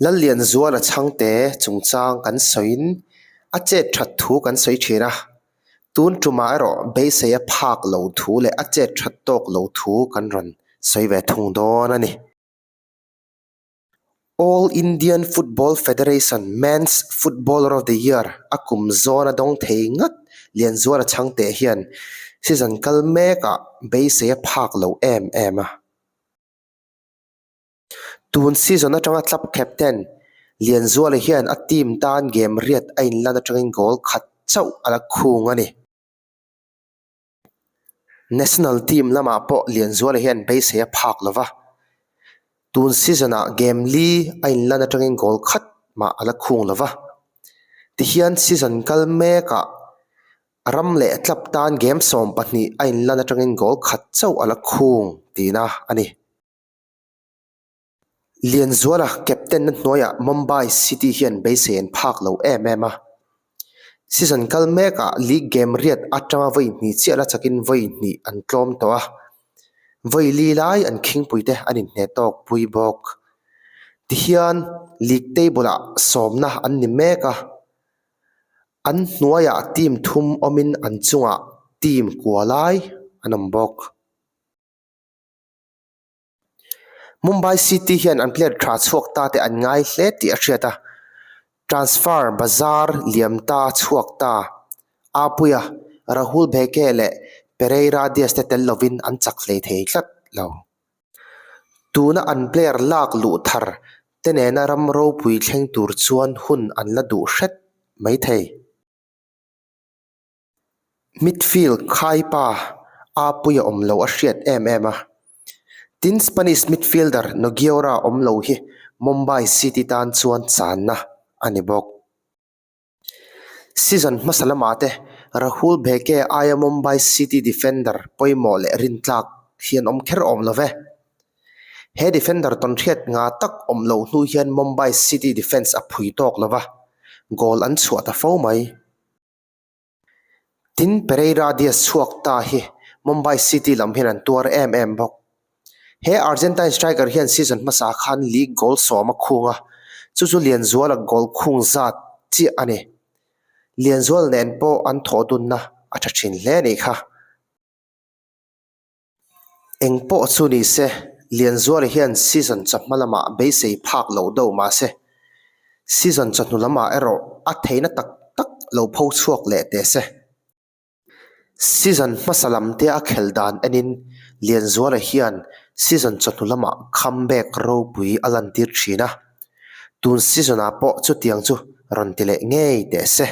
Lallianzuala chhangte chungchang kan sawiin a chet that thu kan sawi thin a, tun tumah erawh beisei a phak lo thu leh a chet that tawk lo thu kan rawn sawi ve thung dawn a ni. All Indian Football Federation Men's Footballer of the Year a kum zawn a dawng thei ngat Lianzuala chhangte hian season kal mekah beisei a phak lo em em a. Tun season atanga club captain Lianzuala hian a team tan game riat a inlan atangin goal khat chauh a la khung a ni. National team lamah pawh Lianzuala hian beisei a phak lo va, tun season-ah game li a inlan atangin goal khat mah a la khung lo va. Tihian season kal mekah ram leh club tan game 12 a inlan atangin goal khat chauh a la khung tihna a ni. Lianzuala captain-na hnuaiah Mumbai City hian beisei an phak lo em em a. Season kal mekah league game riat atanga vawi hnih chiah la chakin vawi hnih an tlawm tawh a, vawi li lai an khingpuite an inhne tawk pui bawk. Tihian league table-ah sawmna an ni mek a, an hnuaiah team thum awmin an chungah team kua lai an awm bawk. Mumbai City hian an player tha chhuak ta te an ngai hle tih a hriat a, transfer bazar liam ta chhuak ta Apuia, Rahul Bheke leh Pereira Dias te tel lovin an chak hlei thei tlat lo. Tuna an player lak luh thar te nena ram ropui thleng tur chuan hun an la duh hret mai thei. Midfield khaipa Apuia awm lo a hriat em em a. Tin Spanish midfielder Nogueira awm lo hi Mumbai City tan chuan channa a ni bawk. Season hmasa lamah te Rahul Bheke aia Mumbai City defender pawimawh leh rintlak hi an awm kher awm lo ve. He defender tawnhriat nga tak awm loh hnu hian Mumbai City defence a phui tawk lo va, goal an chhuah ta fo mai. Tin, Pereira Diaz chhuak ta hi Mumbai City lam hian an tuar em em bawk. He Argentine striker hian season hmasa khan league goal sawm a khung a, chu chu Lianzuala goal khung zat chiah a ni. Lianzual nen pawh an thawh dunna a tha thin hle a nih kha. Eng pawh chu ni se, Lianzuala hian season chawhma lamah beisei phak loh deuh mah se, season chawhnu lamah erawh a theihna tak tak lo pho chhuak leh teh se. Season hmasa lam te a khelh dan enin Lianzuala hian season chawhnu lamah comeback ropui a lantir thin a, tun season ah pawh chutiang chu rawn ti leh ngei teh se.